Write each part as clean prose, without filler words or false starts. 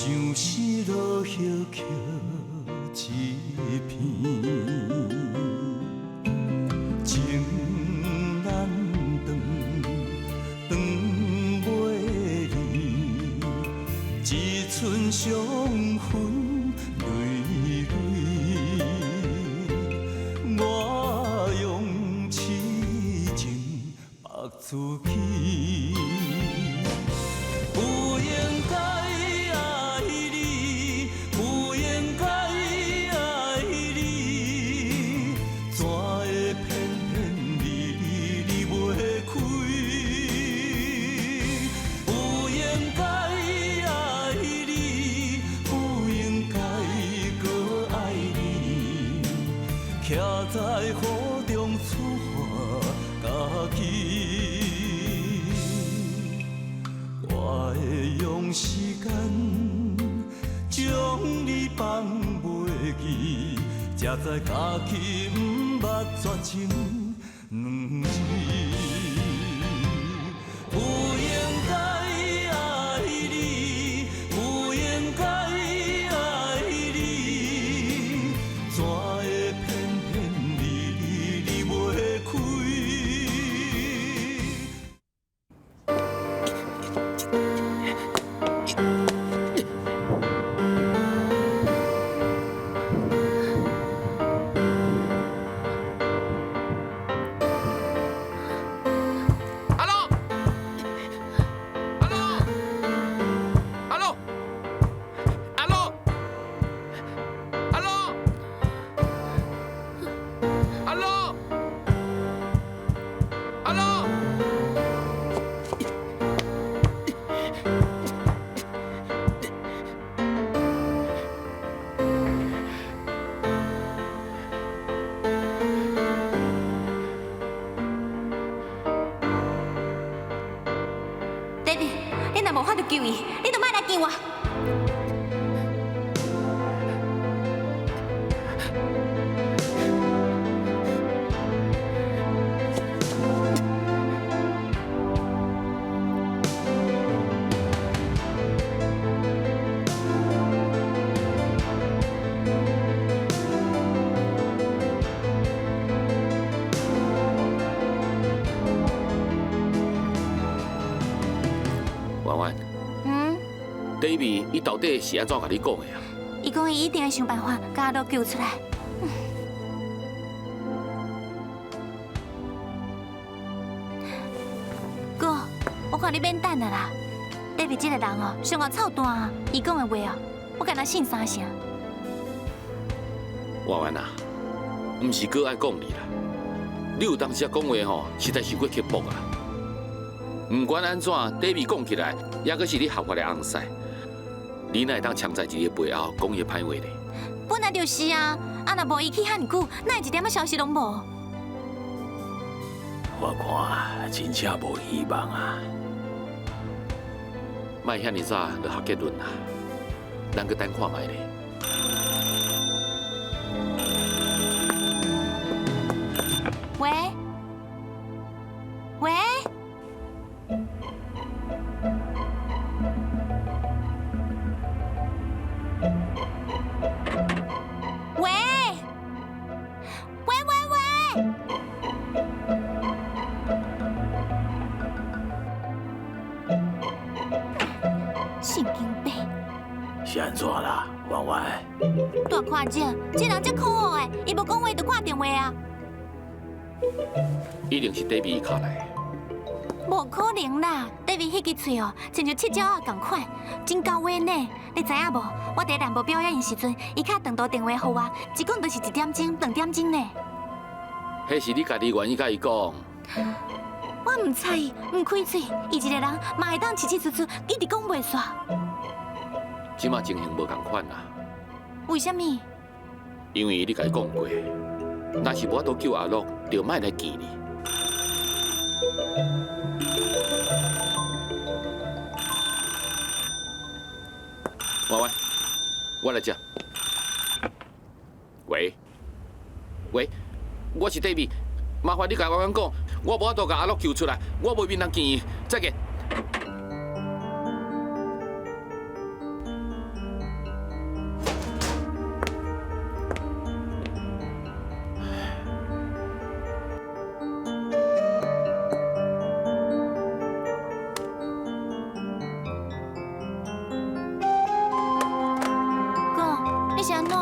相思落叶捡一片，情难断，断袂离，一寸伤痕累累。我用痴情縛自己。不應該愛你，不應該愛你，怎會偏偏離離離袂開？不應該愛你，不應該閣愛你，徛在雨中處罰家己。我會用時間將你放袂記，才知家己毋捌絕情兩字。不應該愛你，不應該愛你，怎會偏偏離離離袂開？阿樂，阿樂，阿樂，阿樂，阿樂，阿樂，阿樂。 David，你若無法度救伊，你就莫來見我。婉婉。David，伊到底是按怎共你講的啊？伊講伊一定會想辦法共阿樂救出來。哥，我看你免等啊啦。David 這個人哦，上夠操蛋啊！伊講的話哦，我敢若信三成。婉婉啊，毋是哥愛講你啦，你有當時啊講話吼，實在是過刻薄啊。毋管按怎，David 講起來，猶閣是你合法的翁婿，你哪會當藏在伊的背後講伊的歹話咧？本來就是啊，啊若無伊去遐爾久，哪會一點仔消息攏無？我看真正無希望啊！莫遐爾早就下結論啦，咱閣等看覓咧。喂？喂？喂？喂喂喂！神經病！是按怎啦，婉婉？大看者，這人遮可惡的，伊無講話就掛電話啊！一定是 David 敲來的。無可能啦，David 彼支喙哦，親像七鳥仔仝款，真厚話呢。你知影無？我佇南部表演的時陣，伊敲長途電話予我，一講就是一點鐘、兩點鐘呢。彼是你家己願意共伊講。我毋睬伊，毋開喙，伊一個人嘛會當起起出出，一直講袂煞。這馬情形無仝款啦。為啥物？因為你共伊講過，若是無法度救阿樂，就莫來見你。婉婉，我來接。喂，喂，我是 David，麻煩你共婉婉講，我無法度共阿樂救出來，我袂面通見伊。再見。你是按怎？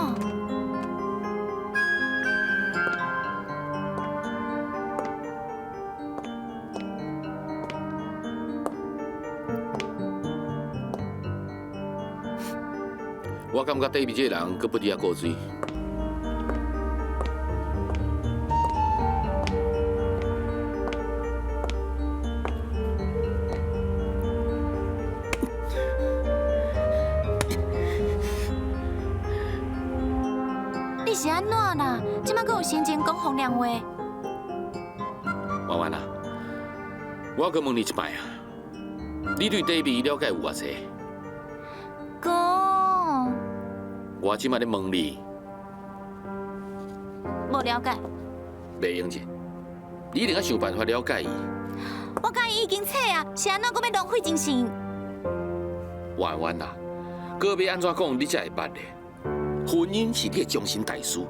我感觉 David 这个人阁不离仔古锥。你是按怎啦？这摆阁有心情讲风凉话？婉婉啊，我阁问你一摆啊，你对 David 了解有偌济？哥，我这摆咧问你，无了解。袂用者，你一定爱想办法了解伊。我佮伊已经切啊，是按怎阁欲浪费精神？婉婉啊，阁欲按怎讲，你才会捌咧？婚姻是你的终身大事，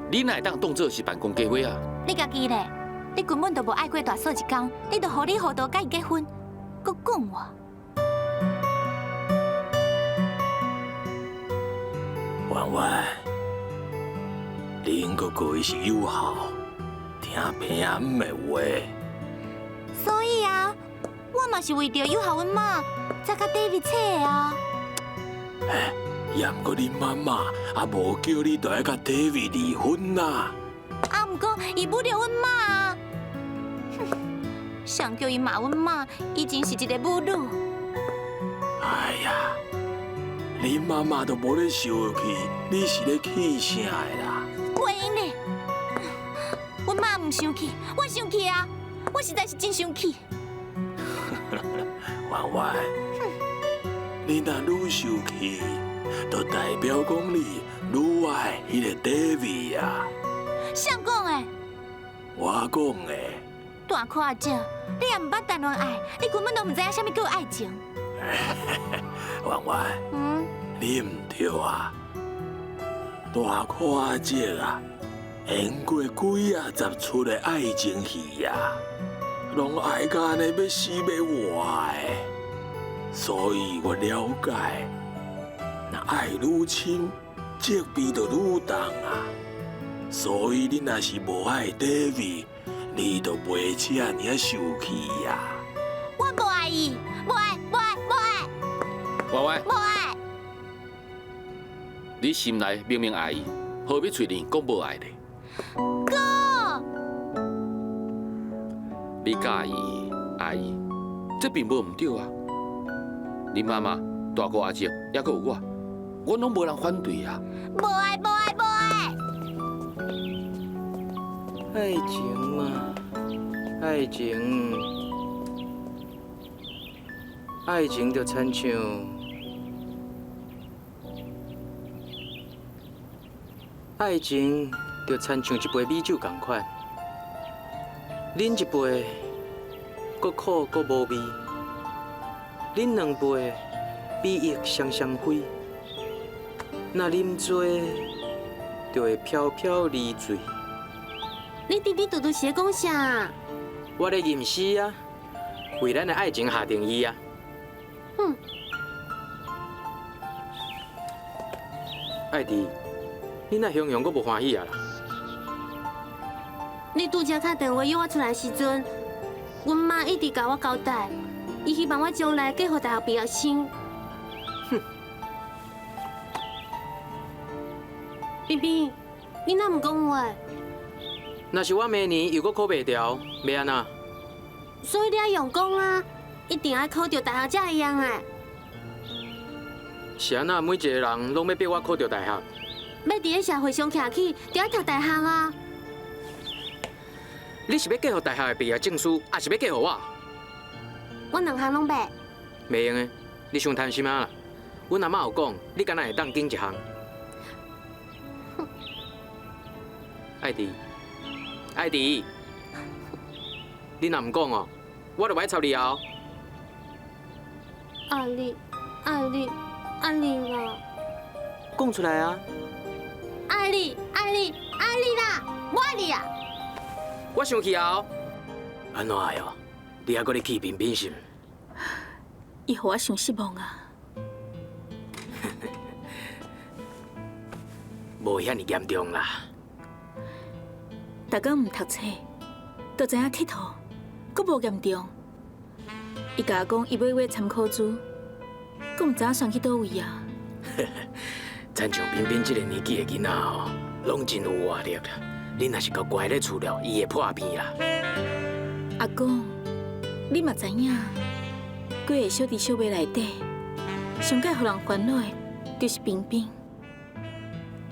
你哪会当当做是办公机会啊？你家己咧，你根本就无爱过大嫂一工，你就糊里糊涂佮伊结婚，阁讲我？婉婉，恁阁过是有效，听平仔姆的话。所以啊，我嘛是为著友好阮妈，才佮 David 切的啊。哎，也毋过恁妈妈也无叫你著爱佮 David 离婚啦。啊，毋过伊侮辱阮妈啊！哼，谁叫伊骂阮妈，伊真是一个母女。哎呀，恁妈妈都无咧生气，你是咧气啥的啦？袂用咧，阮妈毋生气，我生气啊！我实在是真生气。婉婉，你若愈生气，就代表讲你愈爱彼个 David 啊。谁讲的？我讲的。大箍阿姐，你也毋捌谈恋爱，你根本都毋知影啥物叫爱情。婉婉，你毋对啊！大箍阿姐啊，演过几啊十出的爱情戏啊，拢爱甲按呢欲死欲活的，所以我了解，若爱愈深，责备就愈重啊。所以你若是无爱 David，你就袂这尔啊生气啊。我无爱伊，无爱，无爱，无爱。婉婉，无爱。你心内明明爱伊，何必喙里讲无爱咧？哥，你佮意爱伊，这并无毋对啊。你妈妈、大姑阿姐，犹阁有我，阮拢无人反对啊。无爱，无爱，无爱。爱情嘛，爱情，爱情就亲像爱情就亲像一杯米酒仝款，啉一杯，阁苦阁无味；啉两杯，美意双双飞。若啉醉，就会飘飘而醉。你嘀嘀嘟嘟是咧讲啥？我咧吟诗啊，为咱的爱情下定义啊。嗯。爱弟，你那雄雄阁无欢喜啊啦？你拄才敲电话约我出来时阵，阮妈一直共我交代，伊希望我将来嫁予大学毕业生。哼。冰冰，你哪毋讲话？若是我明年又阁考袂牢，欲按怎？所以你爱用功啊，一定爱考著大学才会用的。是按怎？每一个人拢欲逼我考著大学？欲伫咧社会上徛起，就爱读大学啊！你是欲嫁予大学的毕业证书，抑是欲嫁予我？我两项拢欲。袂用的，你伤贪心啊啦！阮阿嬷有讲，你敢若会当拣一项。爱弟。爱弟，你若毋讲哦，我就袂插你啊！爱你，爱你，爱你啦！讲出来啊！爱你，爱你，爱你啦！无爱你啊！我生气啊！按怎哟？你犹阁咧气冰冰是毋？伊予我伤失望啊！無遐爾嚴重啦。逐工毋讀冊，就知影𨑨迌，閣無嚴重。伊共我講，伊欲買參考書，閣毋知影選去佗位啊。親像彬彬這個年紀的囡仔吼，攏真有活力啦。你若是共關咧厝了，伊會破病啦。阿公，你嘛知影，幾个小弟小妹內底，上蓋予人煩惱的，就是彬彬。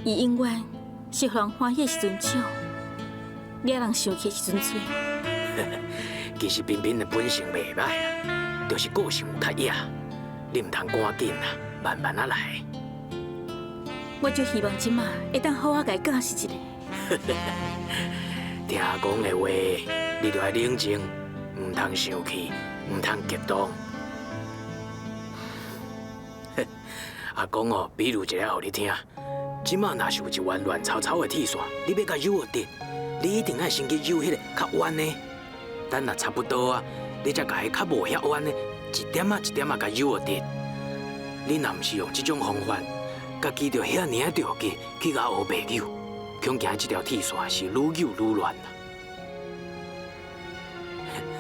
伊永遠是予人歡喜的時陣少，惹人生氣的時陣濟。其實彬彬的本性袂歹啦，就是個性有較野，你毋通趕緊啦，慢慢仔來。我就希望這馬會當好好共伊教示一下。聽阿公的話，你著愛冷靜，毋通生氣，毋通激動。阿公哦，比喻一下予你聽，這馬若是有一彎亂糟糟的鐵線，你欲共扭直，你一定愛先去扭彼个較彎的。等若差不多啊，你才共彼較無遐彎的，一點仔一點仔共扭直。你若毋是用這種方法，家己就遐爾仔著急去共烏白扭，恐驚這條鐵線是愈扭愈亂啦。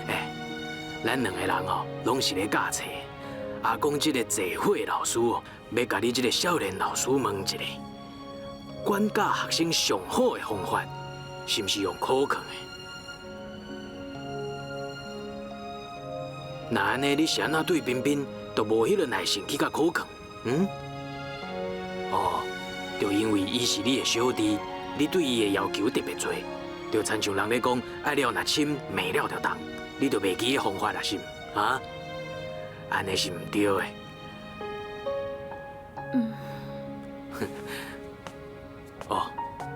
欸，咱兩个人哦，攏是咧教冊。阿公這个濟歲老師哦，欲共你這个少年老師問一下，管教學生上好的方法，是毋是用考課的？若按呢，你是按怎對彬彬都無彼个耐性去共考課？嗯？哦，就因為伊是你的小弟，你對伊的要求特別濟，就親像人咧講，愛了若深，罵了就重，你就袂記彼方法啦，是毋？啊？按呢是毋對的。嗯。哦，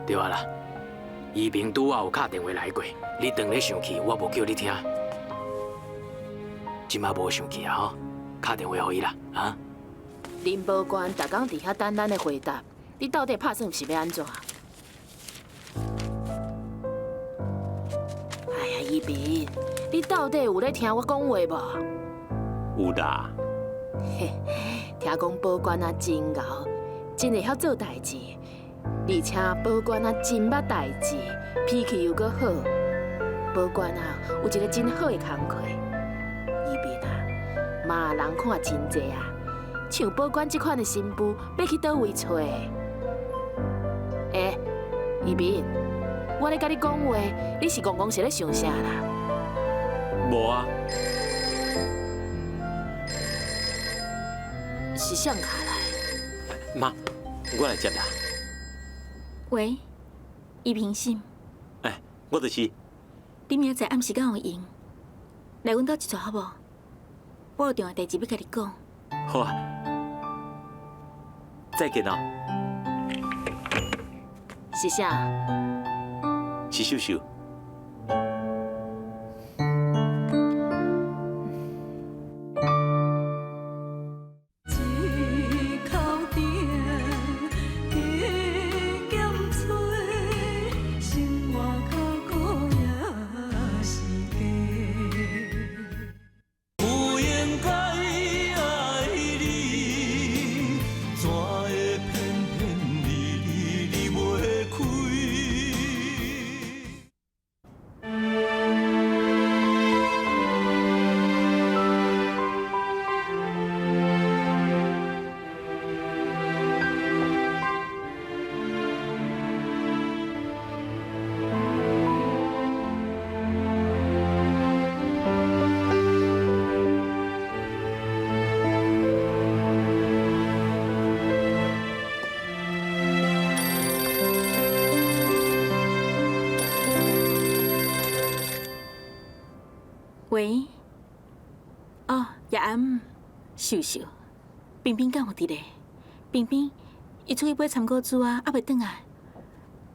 對啊啦，宜平拄仔有敲電話來過，你當咧生氣，我無叫你聽。這馬無生氣啊吼，敲電話予伊啦，啊？林保官逐工佇遐等咱的回答，你到底拍算是欲按怎？哎呀，宜平，你到底有咧聽我講話無？有啦。嘿，聽講保官啊真𠢕，真會曉做代誌，而且保官啊真捌代誌，脾氣又閣好。保官啊有一个真好的工課。宜平啊，嘛人看真濟啊，像保官這款的新婦，欲去佗位揣？欸，宜平，我咧佮你講話，你是戇戇是咧想啥啦？無啊。是誰敲來？媽，我來接啦。喂，宜平是？欸，我就是。你明仔載暗時敢有閒？來阮兜一逝好無？我有重要代誌欲共你講。好啊，再見哦。是啥？是秀秀。喂，哦，葉阿姆，秀秀，彬彬敢有佇咧？彬彬，伊出去買參考書啊，猶未轉來。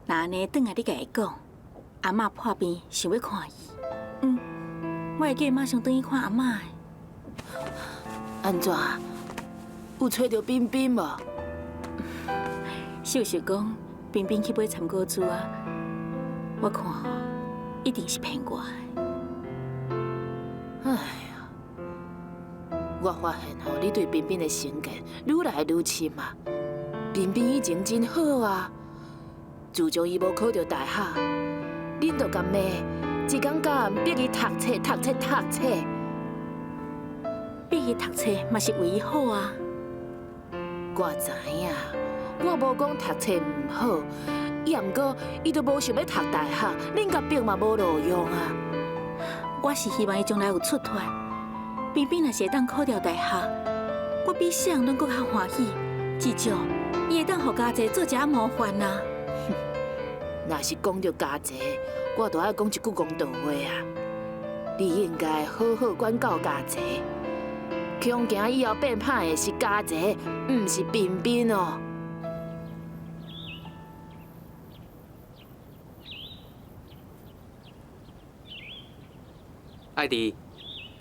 若按呢轉來，你共伊講，阿嬤破病，想欲看伊。嗯，我會記馬上轉去看阿嬤的。按怎？有揣著彬彬無？秀秀講，彬彬去買參考書啊，我看一定是騙我的。哎呀，我發現吼，你對彬彬的成見愈來愈深啊。彬彬以前真好啊，自從伊無考著大學，恁就共罵，一工到暗逼伊讀冊、讀冊、讀冊。逼伊讀冊嘛是為伊好啊。我知影，我無講讀冊毋好，也毋過伊都無想欲讀大學，恁共逼嘛無路用啊。我是希望伊將來有出脫，彬彬若是會當考著大學，我比啥人攏閣較歡喜。至少伊會當予家姐做一下模範啊。若是講著家姐，我就愛講一句公道話啊！你應該好好管教家姐，恐驚以後變歹的是家姐，毋是彬彬哦。愛弟，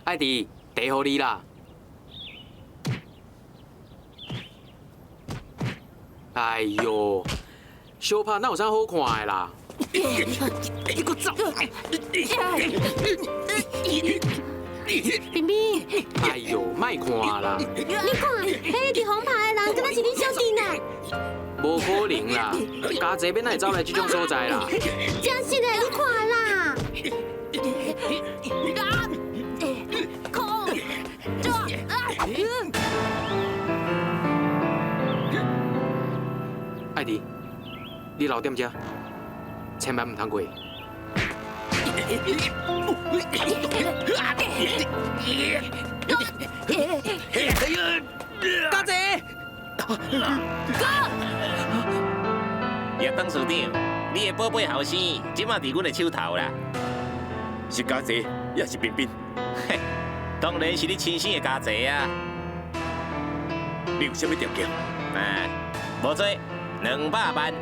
愛弟，茶予你啦！哎喲，相拍哪有啥好看的啦？你閣走！彬彬，哎喲，莫看啦！你看，彼个佇風拍的人，敢若是恁小弟呢？無可能啦！家姐欲哪會走來這種所在啦？真實的，你看啦！愛弟，你留踮遮，千萬毋通過。家姐，哥，葉董事長，你的寶貝後生，這馬佇阮的手頭啦。是家姐，抑是彬彬？嘿，當然是你親生的家姐啊！你有啥物條件？啊，無多，200萬。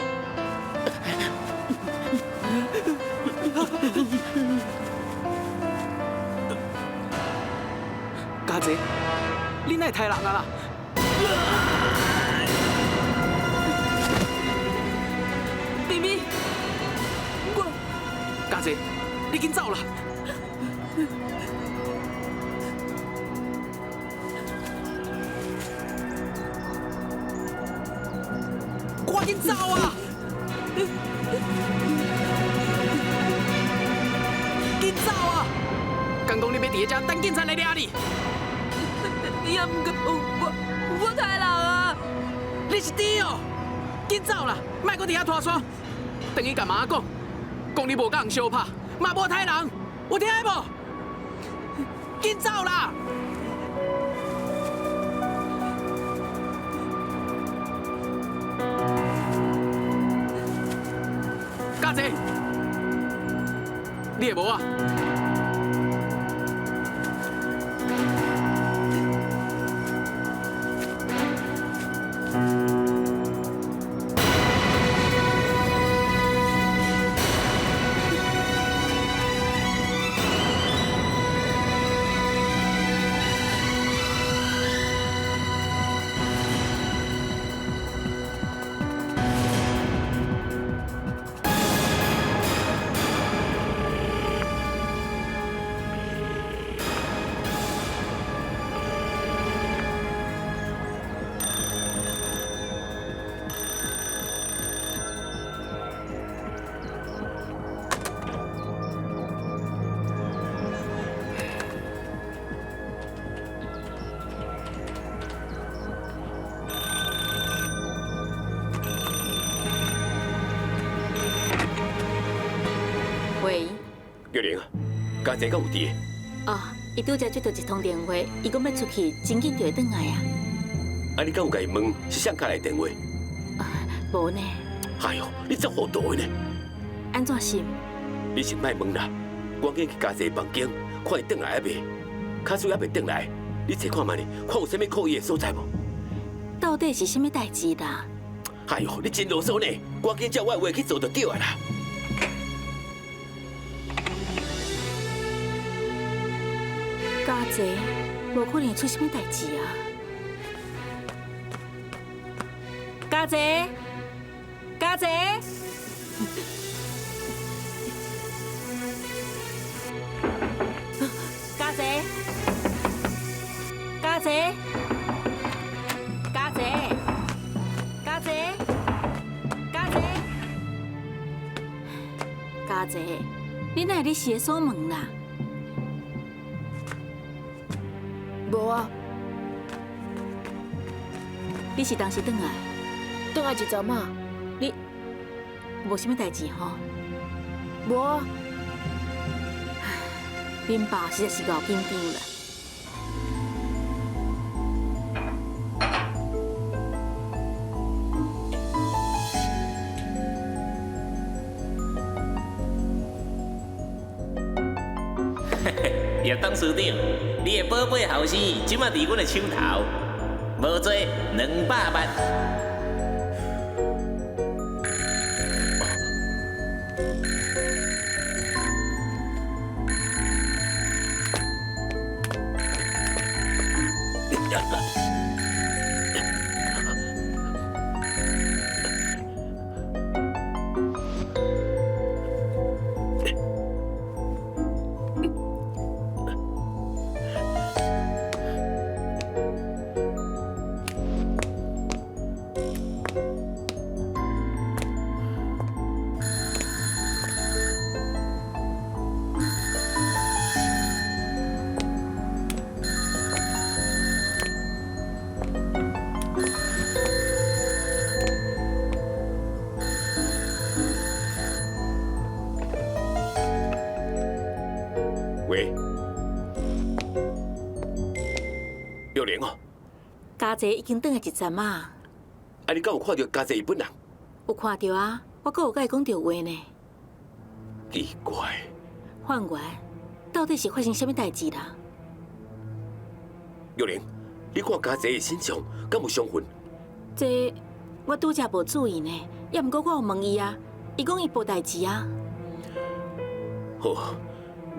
家姐，你哪會刣人啊啦？彬彬，我家姐，你緊走啦！趕緊走啊！緊走啊！敢講你欲佇遮等警察來掠你？你也毋過我刣人啊！你是豬哦！緊走啦，莫閣佇遐拖沙。轉去共媽講，講你無共人相拍，嘛無刣人，有聽無？緊走啦！家姐，你會無啊？喂，玉玲，家姐敢有佇？哦，伊拄才接到一通電話，伊講欲出去，真緊就會轉來啊。啊，你敢有共伊問是誰敲來電話？無呢。哎喲，你足糊塗的呢。按怎是？你先莫問啦，趕緊去家姐房間，看伊轉來猶未？假使猶未轉來，你揣看覓咧，看有啥物可疑的所在無？到底是啥物代誌啦？哎喲，你真囉嗦呢，趕緊照我的話去做就對啊啦。家姐，無可能會出啥物代誌啊！家姐，家姐，家姐，家姐，家姐，家姐，家姐，济，你哪会咧斜锁门啦？无啊。你是当时转来？转来一阵啊。你无啥物代志吼？无啊。恁爸实在是够紧张啦。叶董事长，你的宝贝后生这马伫阮的手头，无济200万。喂，玉玲哦，家姐已经转来一阵啊。啊，你敢有看著家姐伊本人？有看著啊，我阁有佮伊讲著话呢。奇怪，范元，到底是发生啥物代志啦？玉玲，你看家姐的身上敢有伤痕？这我拄才无注意呢，也毋过我有问伊啊，伊讲伊无代志啊。好。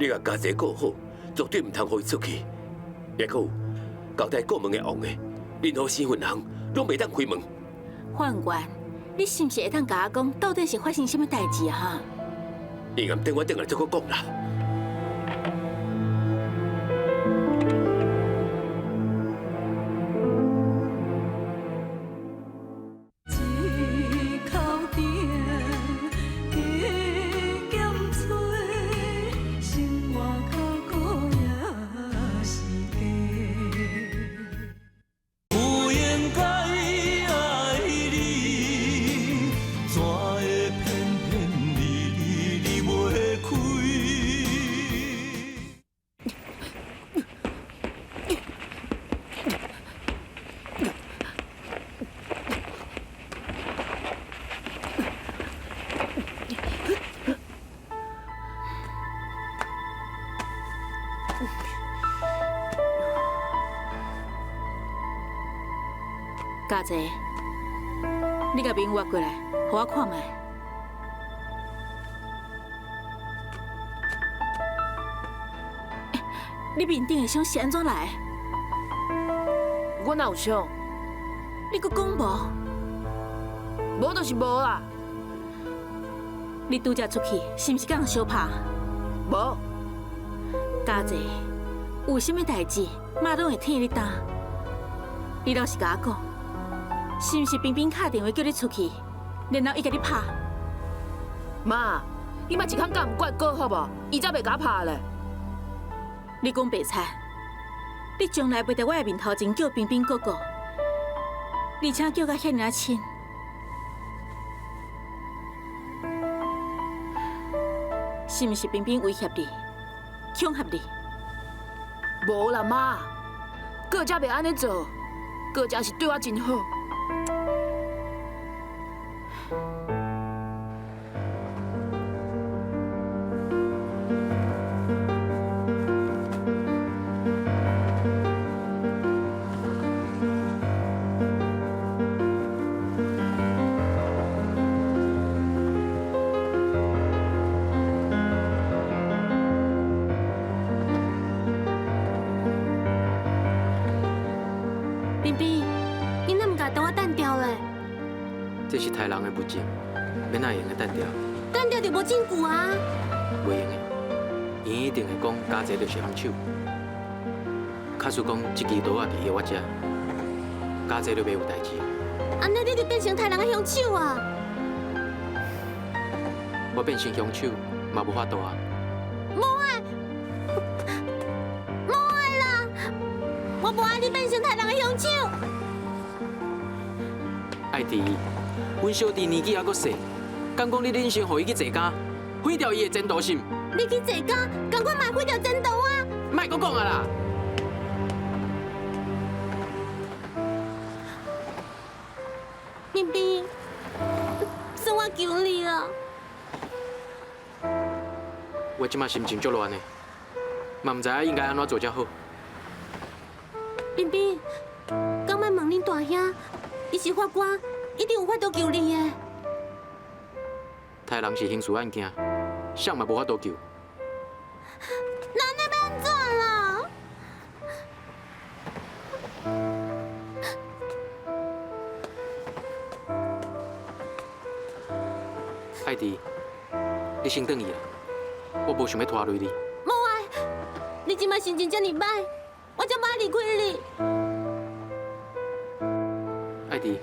你共家姐顾好，绝对毋通予伊出去。抑阁有交代顾问的王的，任何身份人拢袂当开门。法官，你是毋是会当共我讲，到底是发生啥物代志啊？你暗等我转来再阁讲啦。家姐，你共面挖过来，予我看觅。你面顶的伤是按怎来的？我哪有伤？你阁讲无？无就是无啦。你拄才出去，是毋是共人相拍？无。家姐，有啥物代志，妈拢会替你担。你老实共我讲，是毋是冰冰敲电话叫你出去，然后伊共你拍？妈，你莫一空讲毋怪哥好无？伊才袂共我拍咧。你讲白贼，你从来袂伫我的面头前叫冰冰哥哥，而且叫甲遐尔仔亲。是毋是冰冰威胁你、恐吓你？无啦，妈，哥才袂按呢做，哥才是对我真好。冰冰，你哪毋共等我等掉咧？这是杀人的物证，欲哪会用得等掉？等掉就无证据啊！袂用的，𪜶一定会讲家姐就是凶手。假使讲这支刀仔伫我遮，家姐就袂有代志。按呢你就变成杀人的凶手啊！我变成凶手，嘛嘛無法度啊。無愛，無愛啦！我無愛你變成殺人的兇手。愛弟，阮小弟年紀猶閣細，敢講你忍心予伊去坐監，毀掉伊的前途是毋？你去坐監，仝款嘛會毀掉前途啊！莫閣講啊啦！冰冰，算我求你啊！我這馬心情足亂的，嘛毋知影應該按怎做才好。冰冰，敢欲問恁大兄，伊是法官，一定有法度救你的。殺人是刑事案件，誰嘛無法度救。那按呢欲按怎啦？愛弟，你先轉去啦，我無想欲拖累你。無愛，你這擺心情這爾䆀，我才無愛離開你。愛弟，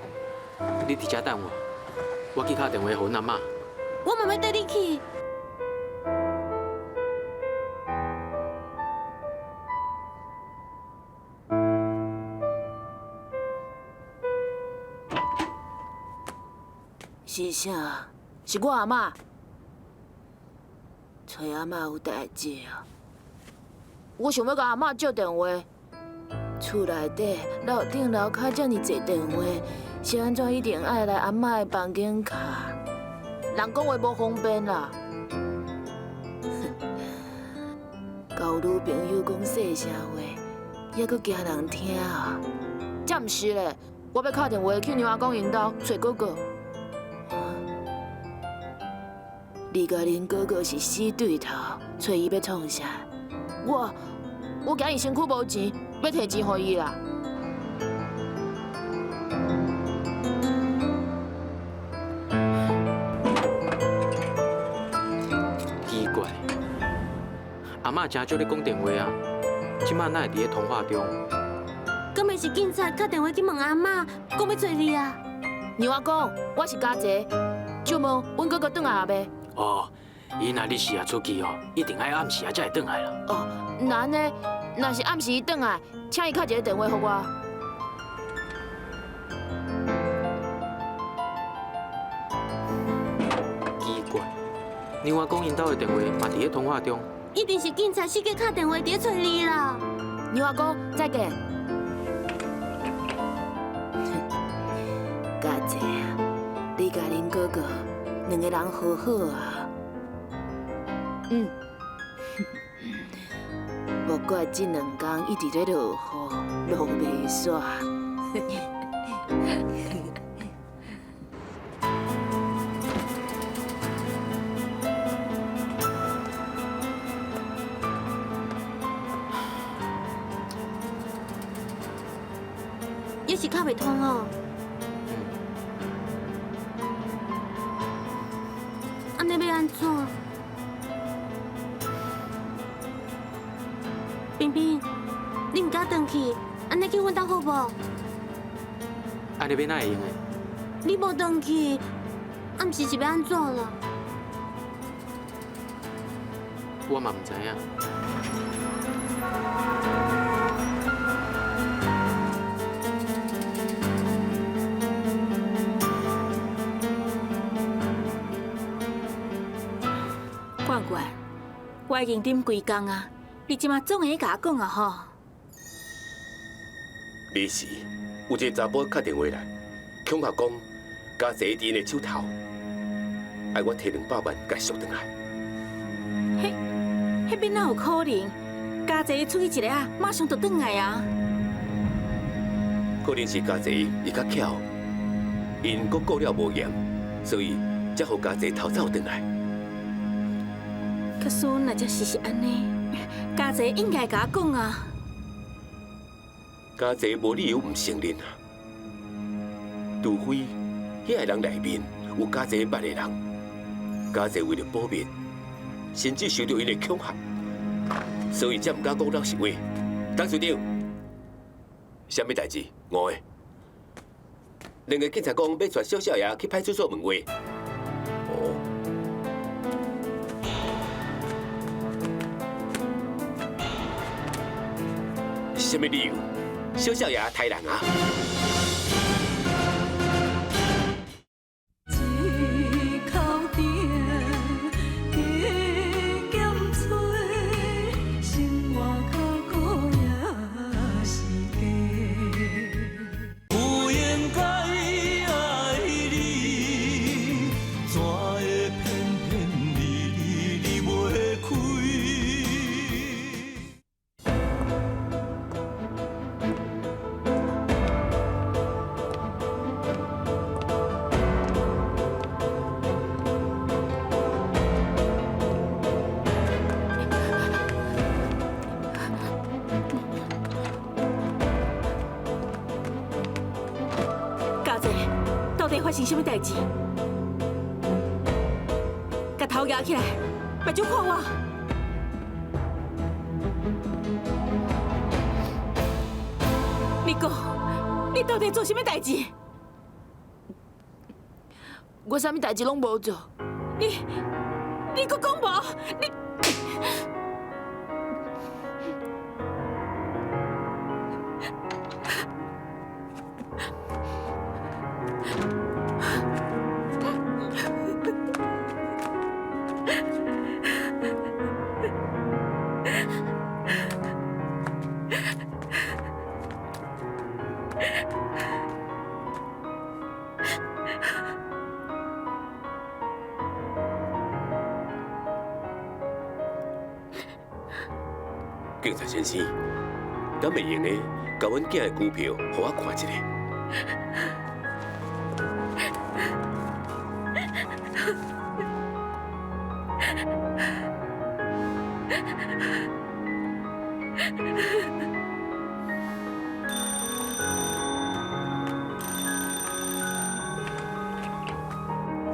你佇遮等我，我去敲電話予阮阿嬤。我嘛欲綴你去。是啥？是我阿嬤。揣阿嬤有代誌啊！我想欲共阿嬤借電話。厝內底樓頂樓跤遮爾濟電話，是按怎一定愛來阿嬤的房間敲？人講話無方便啦。交女朋友講細聲話，猶閣驚人聽啊？這毋是咧，我欲敲電話去娘阿公𪜶兜揣哥哥。你佮恁哥哥是死對頭，揣伊欲創啥？我驚伊身軀無錢，欲提錢予伊啦。奇怪，阿嬤誠少咧講電話啊，這擺哪會佇咧通話中？敢會是警察敲電話去問阿嬤，講欲揣你啊？娘阿公，我是家姐，借問阮哥哥轉來啊未？哦，伊若日時啊出去哦，一定愛暗時啊才會轉來啦。哦，那按呢，若是暗時伊轉來，請伊敲一个電話予我。奇怪，娘阿公𪜶兜的電話嘛佇咧通話中。一定是警察四界敲電話佇咧揣你啦。娘阿公，再見。家姐啊，你佮恁哥哥兩个人好好啊。嗯。莫怪這兩工一直咧落雨，落袂煞。猶是敲袂通哦。按呢欲按怎？冰冰，你毋敢轉去，按呢去阮兜好無？按呢欲哪會用的？你無轉去，暗時是欲按怎啦？我嘛毋知影。冠冠，我已經忍幾工啊，你這馬總會共我講啊吼。彼時有一个查埔敲電話來，恐嚇講家姐佇𪜶的手頭，愛我提200萬共贖轉來。彼邊哪有可能？家姐出去一下仔，馬上就轉來啊！可能是家姐伊較巧，𪜶閣顧了無嚴，所以才予家姐逃走轉來。可是若真是按呢，家姐應該共我講啊。家姐無理由毋承認啊，除非遐个人內面有家姐捌的人，家姐為了保密，甚至受著𪜶的恐嚇，所以才毋敢講老實話。董事長，啥物代誌？五個，兩个警察講欲帶小少爺去派出所問話。哦。啥物理由，小少爺刣人啊？發生什麼代誌？共頭舉起來，目睭看我。你講，你到底做什麼代誌？我啥物代誌攏無做。你閣講無？你。警察先生，敢會用的，共阮囝的支票，予我看一下。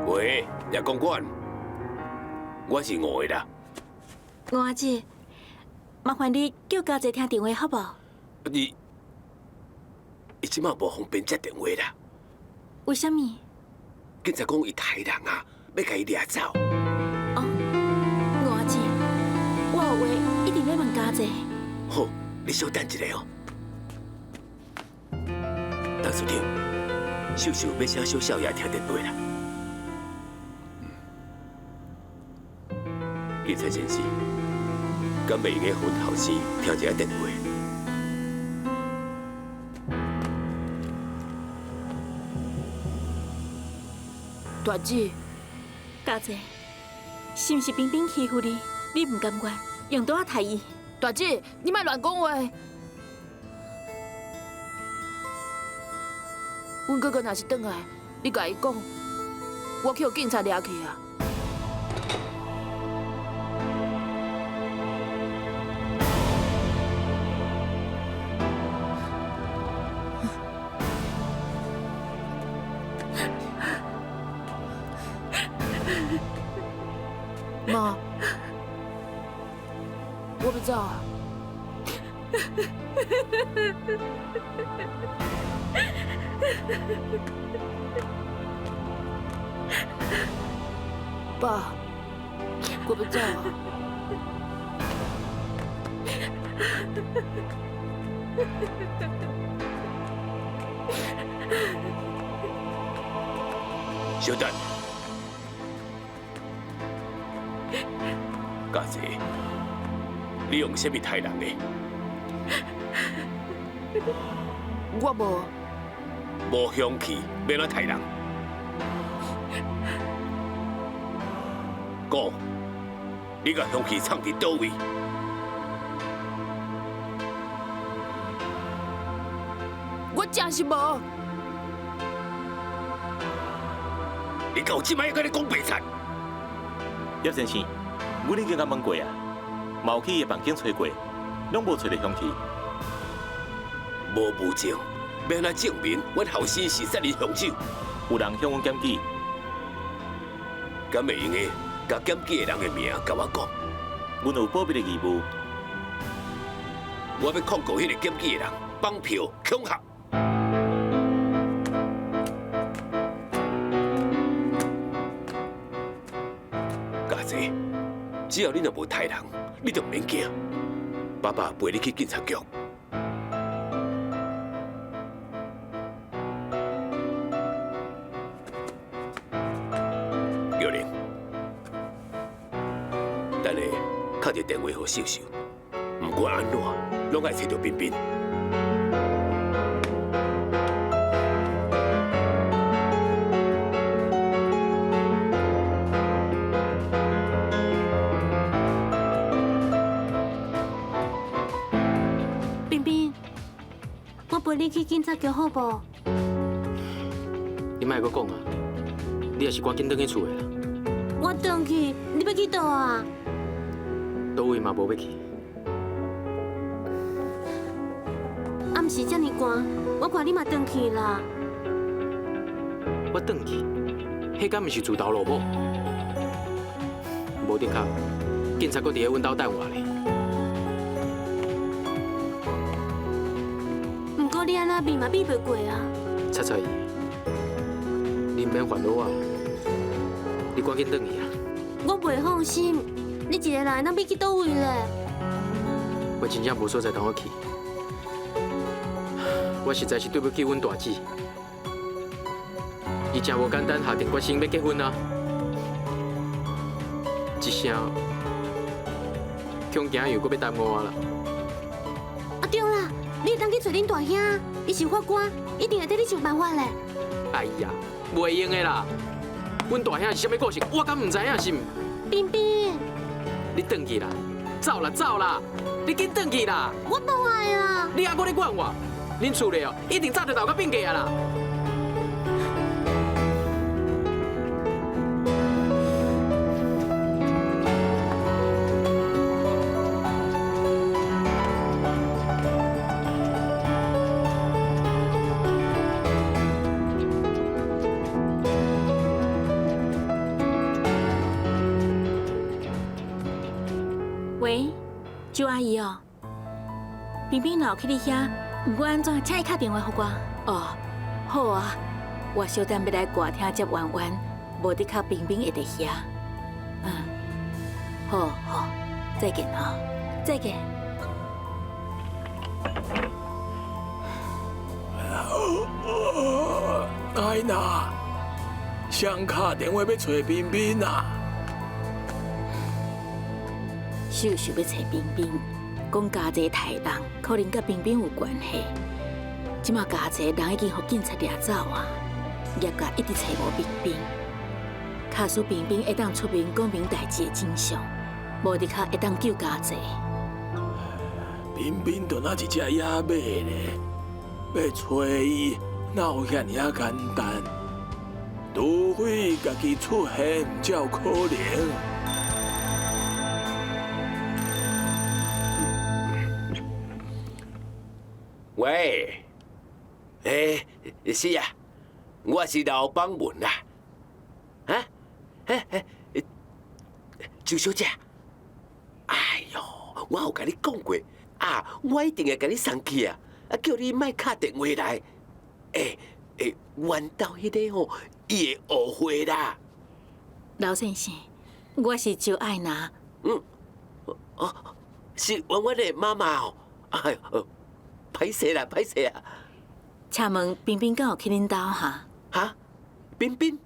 喂，葉公館，我是吳的啦。吳阿姐。麻煩你叫家姐聽電話好無？你，伊這馬無方便接電話啦。為啥物？警察講伊刣人啊，欲共伊掠走。哦，吳阿姐，我有話一定欲問家姐。好，你稍等一下哦。董事長，秀秀欲請小少爺聽電話啦。警察先生。敢袂用得予阮後生聽一下電話？大姐，家姐，是毋是冰冰欺負你？你毋甘願，用刀仔刣伊？大姐，你莫亂講話。阮哥哥若是轉來，你共伊講，我去予警察掠去啊！媽，我欲走啊！爸，我欲走啊！小等。家姐，你用啥物刣人的？我無。無凶器，欲按怎刣人？講，你共凶器藏佇佗位？我真是無。你敢有這擺閣咧講白賊？葉先生。阮已經共問過啊，嘛有去伊房間揣過，攏無揣著兇器。無物證，欲按怎證明阮後生是殺人兇手？有人向阮檢舉，敢會用的，共檢舉的人的名共我講。阮有保密的義務。我欲控告彼个檢舉的人綁票恐嚇。家姐。只要你若無刣人，你就毋免驚。爸爸陪你去警察局，敲一个电话予秀秀，毋管按怎，攏愛揣著彬彬。彬彬，我陪你去警察局好無？你莫閣講啊！你也是趕緊轉去厝的啦。我轉去，你欲去佗啊？佗位嘛無欲去。啊，毋是遮爾寒，我看你嘛轉去啦。我轉去，彼敢毋是自投羅網？無的確，警察閣佇咧阮兜等我咧。毋過你按怎避嘛避袂過啊？擦擦伊，你毋免煩惱我，你趕緊轉去啊！我袂放心，你一個人哪欲去佗位咧？我真正無所在通好去，我實在是對不起阮大姊。伊誠無簡單下定決心欲結婚啊！一聲，恐驚又閣欲耽誤我啦。啊對啦，你會當去揣恁大兄，伊是法官，一定會替你想辦法咧。哎呀，袂用的啦！阮大兄是啥物個性，我敢毋知影是毋？彬彬，你轉去啦，走啦走啦，你緊轉去啦！我無愛啦！你猶閣咧管我？恁厝內哦，一定早就鬧甲變價啊啦！喂，周阿姨哦，彬彬若有去你遐，毋管按怎，請伊敲電話予我。哦，好啊，我小等欲來歌廳接圓圓，無的確彬彬會佇遐。嗯，好好，再見吼，再見。艾娜，誰敲電話欲揣彬彬啊？秀秀欲揣彬彬，講家齊刣人，可能佮彬彬有關係。這馬家齊人已經予警察掠走啊，業界一直揣無彬彬。假使彬彬會當出面講明代誌的真相，無的確會當救家齊。彬彬就若一隻野馬咧，欲揣伊哪有遐爾仔簡單？除非家己出現才有可能。喂，欸，是啊，我是劉邦文啊，啊，欸，周小姐，哎喲，我有共你講過啊，我一定會共你送去啊，啊，叫你莫敲電話來，欸欸，阮兜彼个吼，伊會誤會啦。劉先生，我是周愛娜。嗯，哦，是圓圓的媽媽哦，哎喲。歹勢啦，歹勢啊！請問彬彬敢有去恁兜哈？哈？彬彬？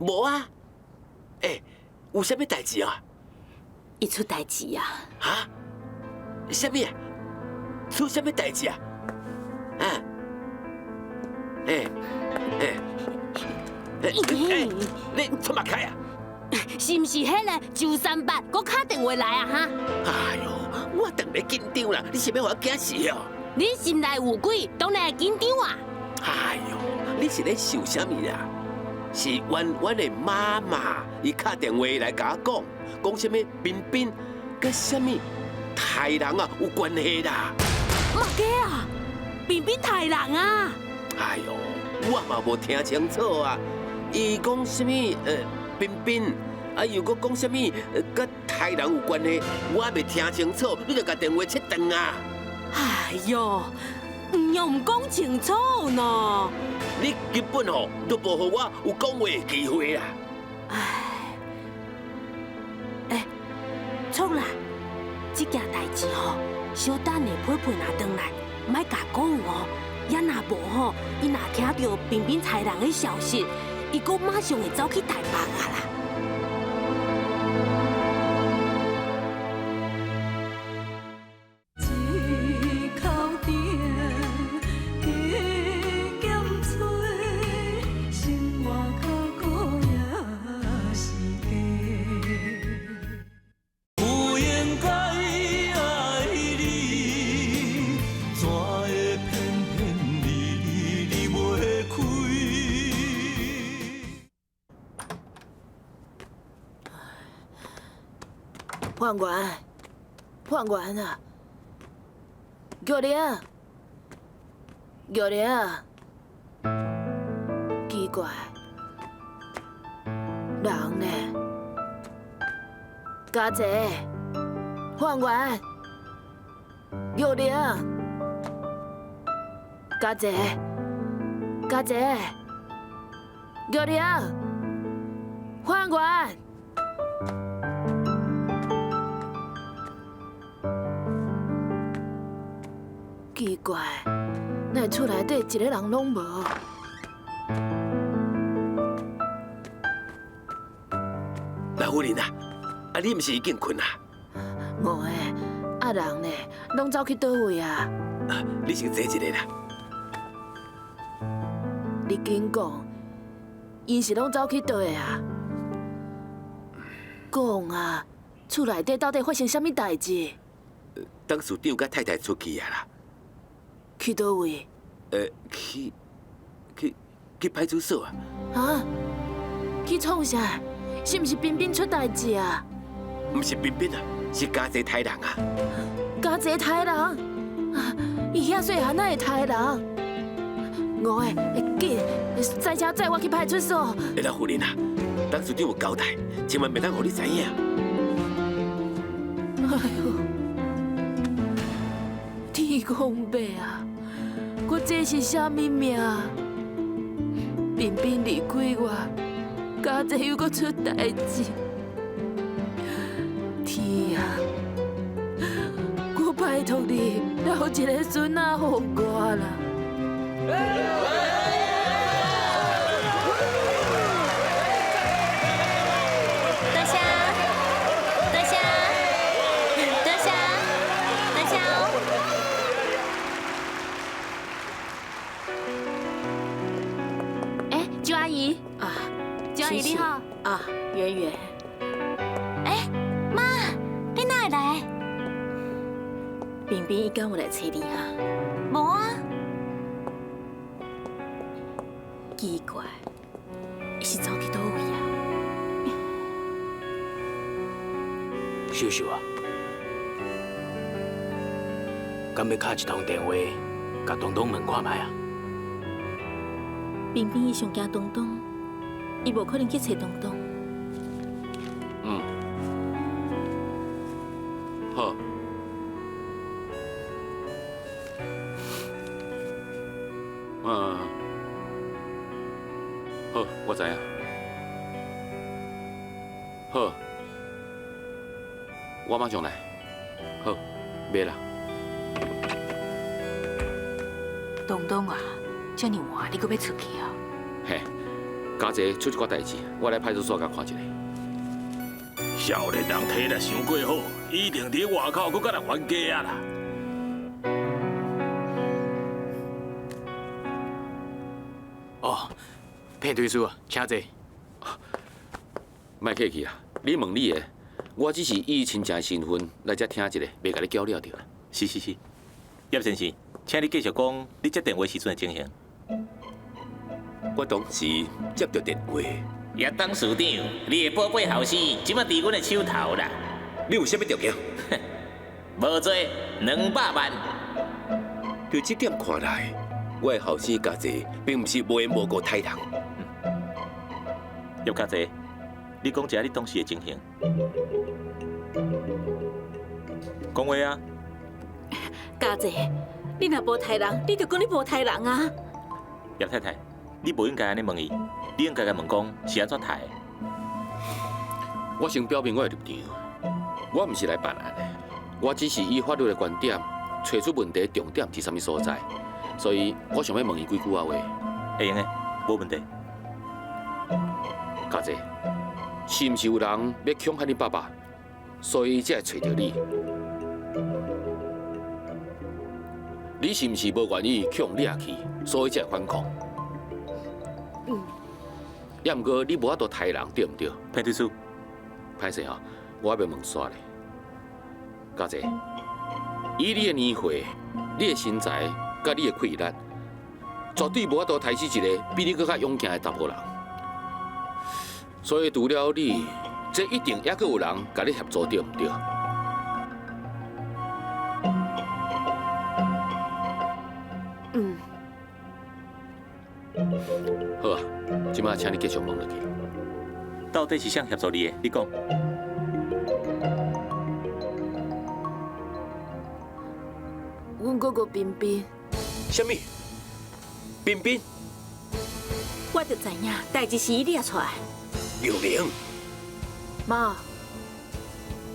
無啊！欸，有啥物代誌啊？伊出代誌啊！哈？啥物啊？出啥物代誌啊？啊？欸欸欸！你出嘛開啊？是毋是彼个周三八閣敲電話來啊？哈！哎喲，我當然緊張啦！你是欲予我驚死哦？你心內有鬼，當然會緊張啊！哎喲，你是咧想啥物啦？是圓圓的媽媽，伊敲電話來共我講，講啥物彬彬佮啥物刣人啊有關係啦？嘛假啊！彬彬刣人啊！哎喲，我嘛無聽清楚啊！伊講啥物彬彬，啊又閣講啥物佮刣人有關係，我還袂聽清楚，你就共電話切斷啊！哎喲，毋用毋講清楚呢。你根本吼都無予我有講話的機會啦！哎，欸，錯啦，這件代誌吼，小等下佩佩若轉來，莫共講哦。也若無吼，伊若聽著彬彬刣人的消息，伊閣馬上會走去台北啊啦。判官，判官啊！玉玲，玉玲，奇怪，人呢？家姐，判官，玉玲，家姐，家姐，玉玲，判官。奇怪，哪厝内底一个人拢无？老夫人啊，啊你毋是已经睏啊？五个，啊人呢？拢走去佗位啊？你先坐一下啦。你紧讲，𪜶是拢走去佗位啊？讲啊，厝内底到底发生啥物代志？董事长佮太太出去啊啦。去佗位？去派出所啊！啊？去创啥？是毋是彬彬出代志啊？毋是彬彬啊，是家济刣人啊！家济刣人？啊！伊遐细汉哪会刣人？五个，紧，载车载我去派出所。欸，老夫人啊，董事长有交代，千万袂当予你知影。哎哟，天公伯啊！我这是啥物命？彬彬离开我，家姐又阁出代志。天啊！我拜托你，留一个孙仔予我啦！多谢，多谢，多谢，多谢。哎，周阿姨啊，周阿姨你好啊，圆圆。哎，妈，你哪会来？彬彬伊敢有来揣你啊？无啊。奇怪，伊是走去佗位啊？秀秀啊，敢欲敲一通电话，共东东问看觅啊？彬彬伊上惊东东，伊无可能去揣东东。嗯，好。嗯，好，我知影。好，我马上来。好，袂啦。东东啊，遮尔晚你阁欲出去啊？嘿，家姐出一寡代志，我来派出所共看一下。少年人体力伤过好，一定伫外口阁佮人冤家啊啦！哦，彭律师啊，请坐。莫客气啦，你问你的，我只是以亲情的身份来遮听一下，袂共你搅了著啦。是是是，叶先生，请你继续讲你接电话时阵的情形。我当时接著电话，叶董事长，你的宝贝后生这马伫阮的手头啦。你有啥物条件？无济，200万。就这点看来，我的后生家姐并毋是无缘无故刣人。叶家姐，你讲一下你当时的情形。讲话啊！家姐，你若无刣人，你就讲你无刣人啊！叶太太，你无应该按呢问伊，你应该共问讲是按怎刣的。我先表明我的立场，我毋是来办案的，我只是以法律的观点，揣出问题重点伫啥物所在，所以我想欲问伊几句仔话。会用的，无问题。家姐，是毋是有人欲恐吓你爸爸，所以才会揣著你？你是毋是无愿意去予掠去，所以才会反抗？嗯。也毋过你无法度刣人，对毋对？彭律师，歹势吼，我还袂问煞咧。家姐，以你的年岁、你的身材、佮你的气力，绝对无法度刣死一个比你阁较勇健的查埔人。所以除了你，這一定猶閣有人共你協助，對毋對？嗯。好啊，這擺請你繼續問落去。到底是啥協助你的？你講。阮哥哥彬彬。啥物？彬彬？我就知影，代誌是伊掠出來。劉玲。媽，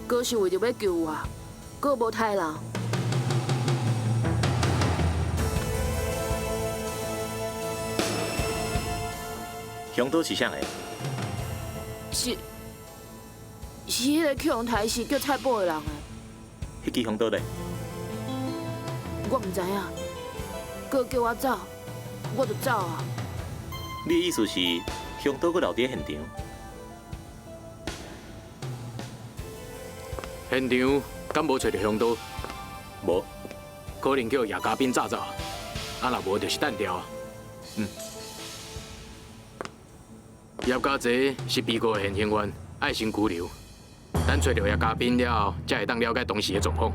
哥是為著欲救我，哥無刣人。向導是啥个？是彼个去予刣死叫菜脯的人的。彼支向導咧？我毋知影，哥叫我走，我就走啊。你的意思是向導閣留佇現場？現場敢無揣著向導？無，可能叫葉家斌炸走，啊若無就是彈掉。嗯。葉家齊是被告的現行犯，愛先拘留，等揣著葉家斌了後，才會當了解當時的狀況。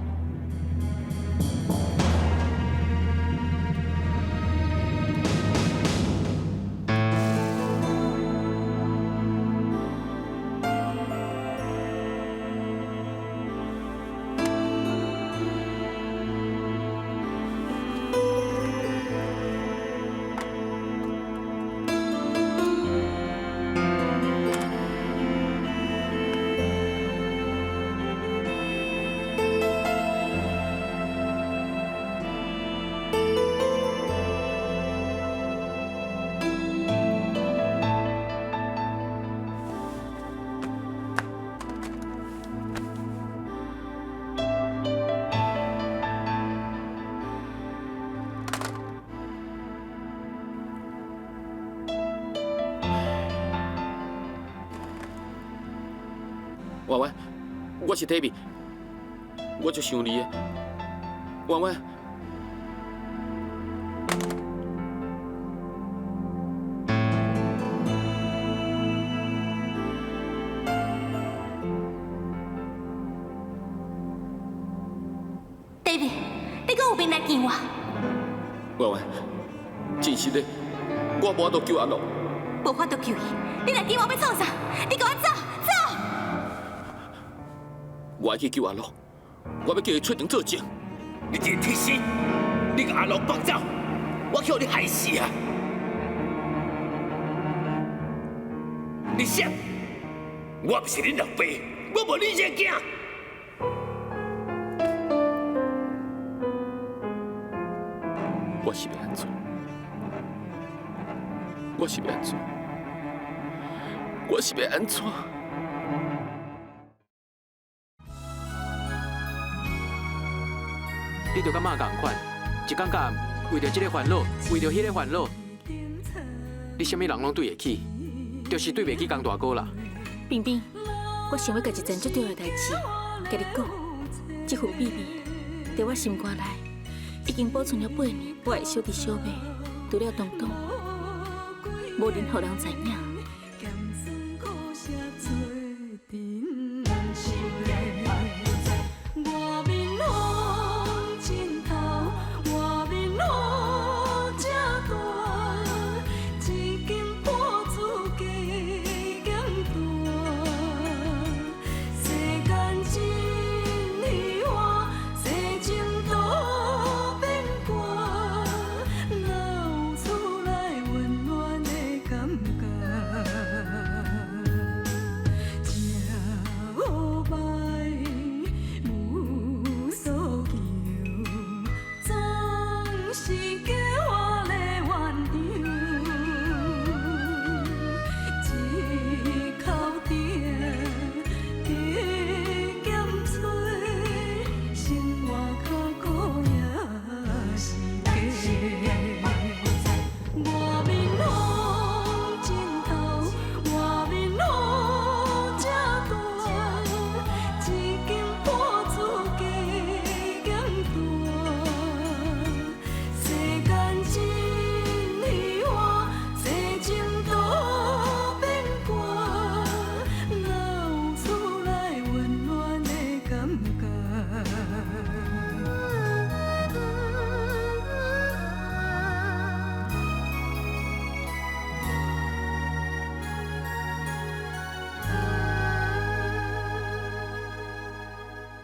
婉婉，我是 David，我足想你的。婉婉，David，你閣有面來見我？婉婉，真實的，我無法度救阿樂。無法度救伊，你來見我欲創啥？你共我走！我愛去救阿樂，我欲叫伊出庭作證。你這個鐵心，你共阿樂放走，我去予你害死啊！你誰？我毋是恁老爸，我無你這个囝。我是欲按怎？我是欲按怎？我是欲按怎？你就佮媽仝款，一工到暗為著這个煩惱，為著彼个煩惱，你啥物人攏對會起，就是對袂起江大哥啦。彬彬，我想欲共一件足重要的代誌，共你講，這份秘密佇我心肝內已經保存了8年，我的小弟小妹除了東東，無任何人知影。